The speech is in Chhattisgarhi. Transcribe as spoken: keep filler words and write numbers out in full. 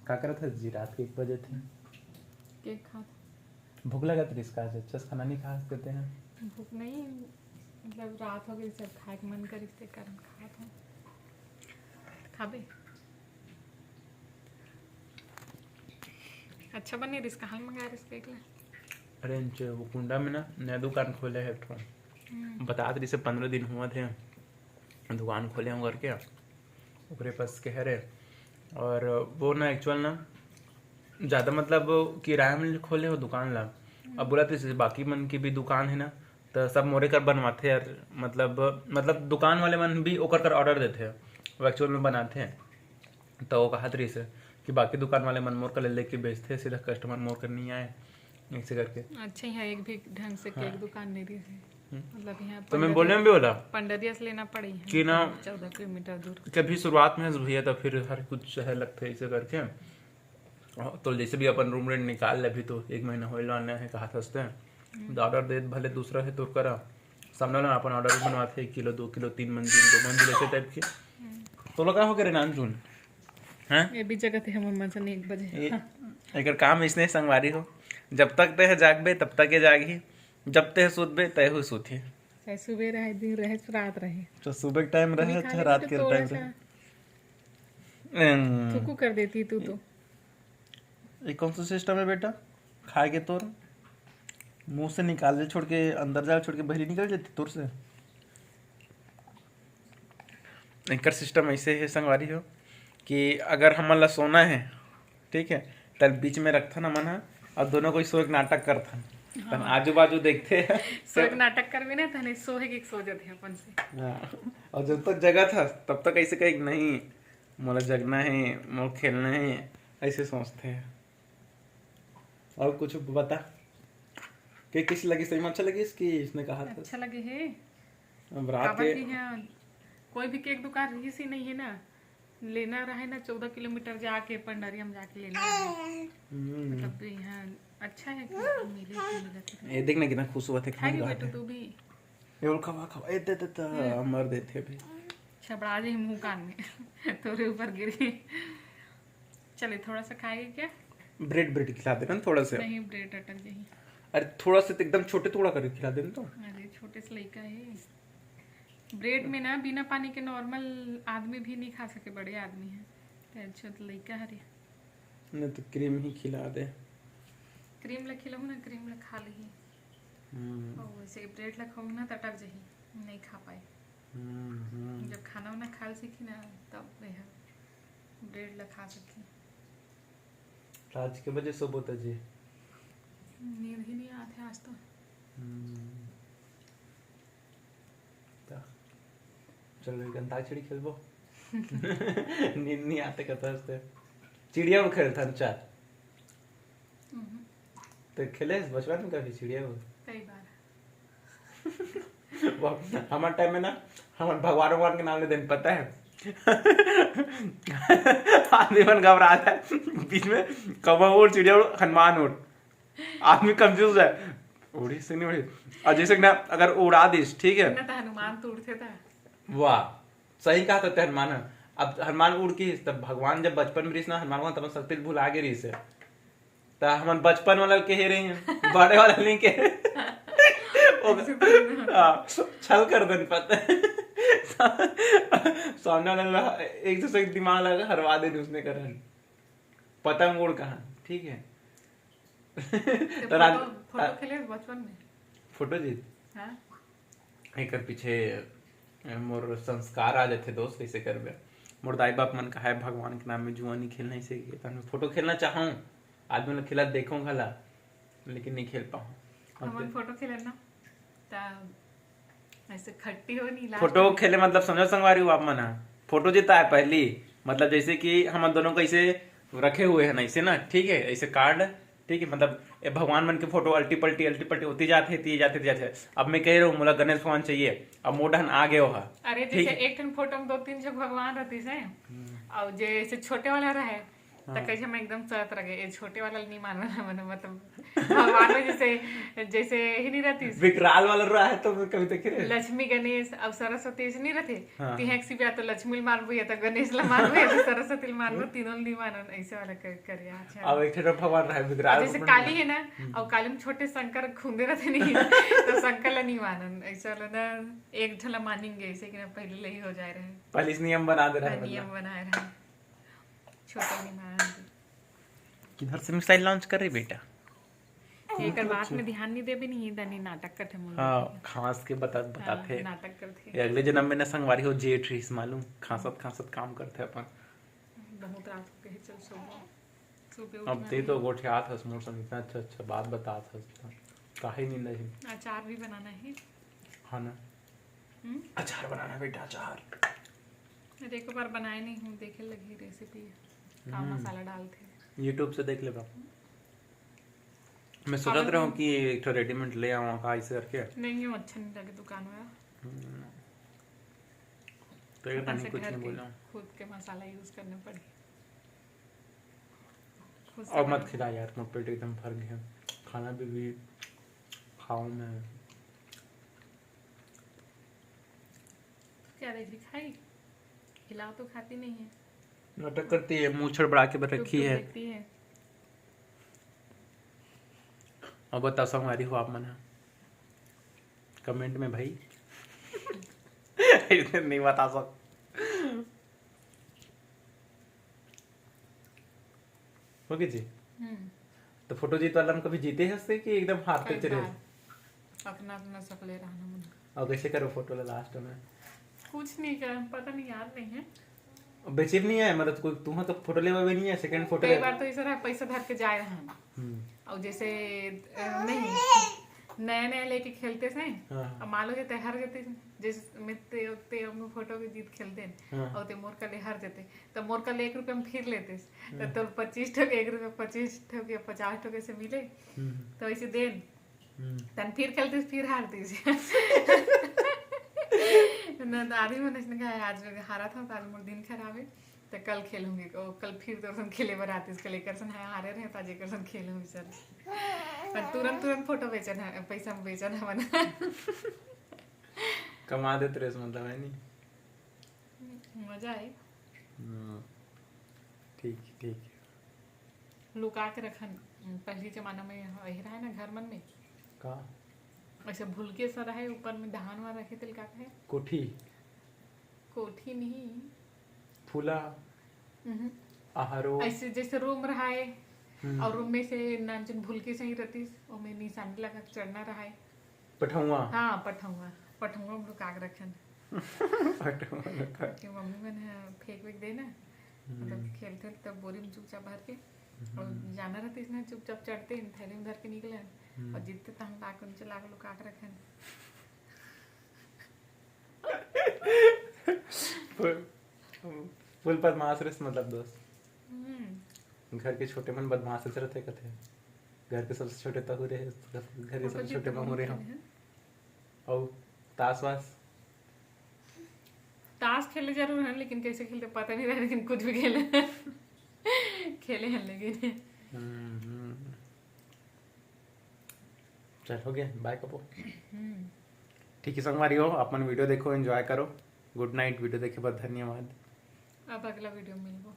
का करत हस जी? रात के एक बजे थे। केक खात। भूख लगत रहिस का? आज अच्छा खाना नहीं खा सकते हैं? भूख नहीं, मतलब रात हो गई, सब खाए के मन करिस, ते कारण खात हूँ। खाबे? अच्छा बने रहिस, कहाँ ले मंगाए रहिस केक ला? अरे, वो कुंडा में ना नया दुकान खोले है एक ठो। हम्म। बतात रहिस, पंद्रह दिन हुआ थे दुकान खोले हूँ करके, ओकरे पास कह रहे। और वो ना, एक्चुअल ना, ज़्यादा मतलब किराया में खोले हो दुकान ला। अब बोला तो जैसे बाकी मन की भी दुकान है ना, तो सब मोरे कर बनवाथे यार। मतलब, मतलब दुकान वाले मन भी ओकर कर ऑर्डर देथे, वो एक्चुअल में बनाथे। तो वो कहत रहिस कि बाकी दुकान वाले मन मोर कर ले लेके बेचथे, सीधा कस्टमर मोर कर नहीं आए, ऐसे करके। अच्छा, यहाँ एक भी ढंग से केक हाँ। दुकान नहीं रही है। हम्म। मतलब यहाँ तो मैं पंडरिया-, बोले भी बोला पंडरिया से लेना पड़ी है, कि ना, चौदह किलोमीटर दूर। जब भी शुरुआत में है भैया, तो फिर हर कुछ है लगते ऐसे करके। तो जैसे भी अपन रूम रेंट निकाल ले, अभी तो एक महीना होए वाला है, कहा था उसने। हम्म। तो ऑर्डर दे, भले दूसरा है तोर करा, सामने वाला अपन ऑर्डर बनवाथे, एक किलो, दो किलो, तीन मंजिल, दो मंजिल, ऐसे टाइप के। हम्म। तो लगा हो करे नानचुन, हैं? ये भी जगह थे हमर मंजन एक बजे। ये, हाँ। एकर काम इसने संगवारी हो, जब तक ते है जागबे, तब तक ये जागही, जब ते है सुतबे, ते हो सुतही। चाहे सुबह रहे, दिन रहे, रात रहे। तो सुबह के टाइम रहे, चाहे रात के टाइम रहे। एम। थुकू कर देती तू तो। ये कौन सा सिस्टम है बेटा? खाए के तोर मुंह से निकाल ले, छोड़ के अंदर जाए, छोड़ के बहरी निकल जाती तोर से। एकर सिस्टम ऐसे है संगवारी हो कि अगर हमन ला सोना है, ठीक है, तब बीच में रखथन हमन ह, और दोनों कोई सोए के नाटक करथन। तहन हाँ। आजू बाजू देखथे। सोए के नाटक करबे ना, तहने सोहे के सो जथे अपन से। हाँ। और जब तक जगत हस, तब तक ऐसे कहे कि नहीं, मोला जगना है, मोला खेलना है, ऐसे सोचथे। और कुछ बता, केक कैसे लगिस? सही में अच्छा लगिस कि इसने कहा था? अच्छा लगे हे। अब रात काबर के कि यहाँ कोई भी केक दुकान रहिस ही नहीं है ना, लेना रहे ना, चौदह किलोमीटर जाके पंडरिया में जाके लेना रहे। हम्म। मतलब तो यहाँ अच्छा है कि मिले, मिले तो। ये देख ना कितना खुश हुआ थे, खाएगी खाने बेटू का। तू भी? ये बोल, "खवा, खवा, ए, दे, दे, दे।" हम्म। मर देथे अभी। छबड़ा जे मुंह कान में। तोरे ऊपर गिरी। चले, थोड़ा सा खाएगी क्या? ब्रेड, ब्रेड खिला देना थोड़ा सा। नहीं, ब्रेड अटक जाही। अरे, थोड़ा सा तो एकदम छोटे टुकड़ा करके खिला देना तो। अरे, छोटे से लइका है। ब्रेड में ना बिना पानी के नॉर्मल आदमी भी नहीं खा सके, बड़े आदमी है। तो अच्छा तो लइका हरे। नहीं तो क्रीम ही खिला दे। क्रीम ला खिलाहूँ ना, क्रीम ला खा लेही। हम्म। और वैसे ब्रेड ला खाऊँ ना तो अटक जाही, नहीं खा पाए। हम्म, हम्म। जब खाना वाना खाल सीखी ना, तब वह ब्रेड ला खा सकी। आज के बजे सोबो त जी? नींद ही नहीं आते आज तो। हम्म। त चल, एक अंताक्षरी खेलबो। नींद नहीं आते कहता हंसते। चिड़िया उड़ खेलथन, चल। हम्म। तो खेले बचपन में कभी चिड़िया उड़? कई बार। वो हमारे टाइम में ना, हमारे भगवान, भगवान के नाम ले देन, पता है? आदमी मन घबरा जाए, बीच में कौवा उड़, चिड़िया उड़, हनुमान उड़। आदमी कंफ्यूज है, उड़ी से नहीं उड़ी। और जैसे कि ना, अगर उड़ा दिस, ठीक है? ना तो हनुमान तो उड़ते था। वाह, सही कहा था हनुमान। अब हनुमान उड़ की, तब भगवान जब बचपन में रहिस ना, हनुमान भगवान तब शक्ति भुला गे रहिस है। त हमन बचपन वाला के हे रहे हैं, बड़े वाला नहीं के। ओ, हाँ, छल कर देन पता है। सामने वाला ला एक दूसरे के दिमाग ला हरवा देन उसने करन। पतंग उड़ कहाँ, ठीक है। तो तो रात फोटो, फोटो आ- खेले बचपन में? फोटो जी? हाँ। एकर पीछे मोर संस्कार आ जाथे दोस्त, कइसे करबे? मोर दाई बाप मन कहाय, "भगवान के नाम में जुआ नहीं खेलना, इसे के।" त मैं फोटो खेलना चाहूँ, आदमी ल खेलत देखूँ घला, लेकिन नहीं खेल पाऊँ। हमन फोटो खेलन ना, त ऐसे खट्टी हो नहीं, last फोटो में खेले मतलब समझो संगवारी हो आप मन ह, फोटो जीता है पहली, मतलब जैसे कि हमन दोनों को ऐसे रखे हुए हैं ना, ऐसे ना, ठीक है, ऐसे कार्ड, ठीक है, मतलब ये भगवान मन के फोटो अल्टी पल्टी, अल्टी पल्टी होती जाते, होती जाते, होती जाते। अब मैं कह रहा हूँ, मोला गणेश भगवान चाहिए, अब मोर डहन आ गए हो। अरे, ठीक जैसे है। एक ठन फोटो में दो तीन झन भगवान रहती से, हम्म। और जैसे छोटे वाला रहे, त कइसे मैं एकदम शर्त रखे, ये छोटे वाला नहीं मानना, मैंने मतलब भगवान में जैसे, जैसे ही नहीं रहती। विकराल वाला रहा है तो मैं कभी देखे रहे। लक्ष्मी, गणेश, अब सरस्वती ऐसे नहीं रहते। हाँ। तिहें एक सिबिया तो लक्ष्मी ल मारबो या तो गणेश ल मारबो या तो सरस्वती ल मारबो, तीनों ल नहीं मानन, ऐसे वाला कर, करिया। अच्छा। अब एक ठे भगवान रहा है विकराल, जैसे काली है ना, हम्म। और काली में छोटे शंकर खुंदे रहते नहीं, तो शंकर ल नहीं मानन, ऐसे वाला ना एक झला मानेंगे, ऐसे कि ना पहले ले ही हो जाए रहे। पहले से नियम बना दे रहा है, नियम बनाए रहे। छोटा नहीं मानन। किधर से मिसाइल लॉन्च कर रही बेटा? एकर बात में ध्यान नहीं देबे नहीं, दनी नाटक करथे मुंह हाँ, देखे। खांस के बता, हाँ, बताथे। नाटक करथे। ये अगले जन्म में ना संगवारी हो जेठ रहीस मालूम, खांसत खांसत काम करथे अपन। बहुत रात हो गए, चल सोबो। सुबह अब उठना ते तो नहीं। गोठियात हस मोर संग, इतना अच्छा अच्छा बात बतात हस, काहे नींद आही? अचार भी बनाना है। हाँ ना। हम्म? अचार बनाना है बेटा, अचार। अरे, एक बार बनाए नहीं हूँ, देखे लगी रेसिपी, का हम्म। मसाला डालथे। YouTube से देख लेबा। मैं सोचत रहूं कि एक ठो रेडीमेड ले आऊं का, ऐसे करके। नहीं, वो अच्छा नहीं लगे दुकान वाला। हम्म। तो ये अपन से कुछ घर नहीं के बोला। खुद के मसाला यूज करने पड़ी। खुद से और मत बनाना। खिला यार, मोर पेट एकदम भर गया, खाना भी, भी खाऊं मैं। क्या देखी खाई? खिलाओ तो खाती नहीं है। नाटक करती है, मुंह छड़बड़ा के रखी है। देखती है। अब बता संगवारी हो आप मन ह कमेंट में भाई। इधर नहीं बता सक। हो गई जी। हम्म। तो फोटो जीत वाला में कभी जीते हंसते कि एकदम हारते चले? अपना अपना सकले रहना मन। और कैसे करो फोटो ला लास्ट में? कुछ नहीं कर, पता नहीं, याद नहीं है। बेचे भी नहीं है, मतलब कोई तुहा तो फोटो लेवा भी नहीं है, सेकंड फोटो कई ले- बार तो ऐसा रहा, पैसा धर के जाए रहा। हम्म। और जैसे अ, नहीं, नया नया लेके खेलते से, हाँ। अब मान लो जैसे हर जैसे, जैसे मैं ते, ते अपने फोटो के जीत खेलते हैं, हाँ। और ते मोर कले हर जैते, तो मोर कले एक रुपये में फिर लेते, तो हाँ। तोर पच्चीस ठो के एक रुपये, पच्चीस ठो के पचास ठो के से मिले, हम्म। तो ऐसे देन। हम्म। तन फिर खेलतीस, फिर हारतीस। ना तो आदमी मन अइसने कहे, "आज हारा था, तो आज मोर दिन खराब है, तो कल खेलूंगी।" ओ, कल फिर तोर संग खेले बर आतीस, कल एकर संग हारे रहे, तो आज एकर संग खेलूंगी, चल। पर तुरंत, तुरंत फोटो बेचन है, पैसा में बेचन है बना। कमा देत रहे, मतलब, है नी? मजा आई। हम्म, ठीक, ठीक। लुका के रखन, पहली जमाना में यही रहा है ना घर मन में। का? ऐसे भूलके सा रहे, ऊपर में धान वान रखे, तेल का कहे? कोठी। कोठी नहीं। फूला। हम्म। आहारो। ऐसे जैसे रूम रहा है, हम्म। और रूम में से नानचुन भूलके सही रहतीस, ओमे निशानी लगा के चढ़ना रहा है। पठौआ। हाँ, पठौआ। पठौआ में लुका के रखन। पठौआ लुका। कि मम्मी मन ह फेंक वेंक दे ना, हम्म। मतलब खेलते तब बोरी में चुपचाप भर के, हम्म। और जाना रहतीस ना, चुपचाप चढ़ते, थैली में धर के निकले, हम्म। और जीतते तहन लाके नीचे लाके लुका के रखन। फुल, फुल बदमाश रहिस, मतलब, दोस्त। हम्म। घर के छोटे मन बदमाश रहिथे कथे। घर के सबसे छोटे तहू रहे, घर के सबसे छोटे महू रहे। अउ ताश वाश? ताश खेले जरूर हैं, लेकिन कैसे खेलते पता नहीं रहे, लेकिन कुछ भी खेले। खेले हैं लेकिन। हम्म, हम्म। चल, हो गया, बाय कपो। हम्म। ठीक है संगवारी हो, अपन वीडियो देखो, एंजॉय करो। गुड नाइट, वीडियो देखे बर धन्यवाद। अब अगला वीडियो मिलबो।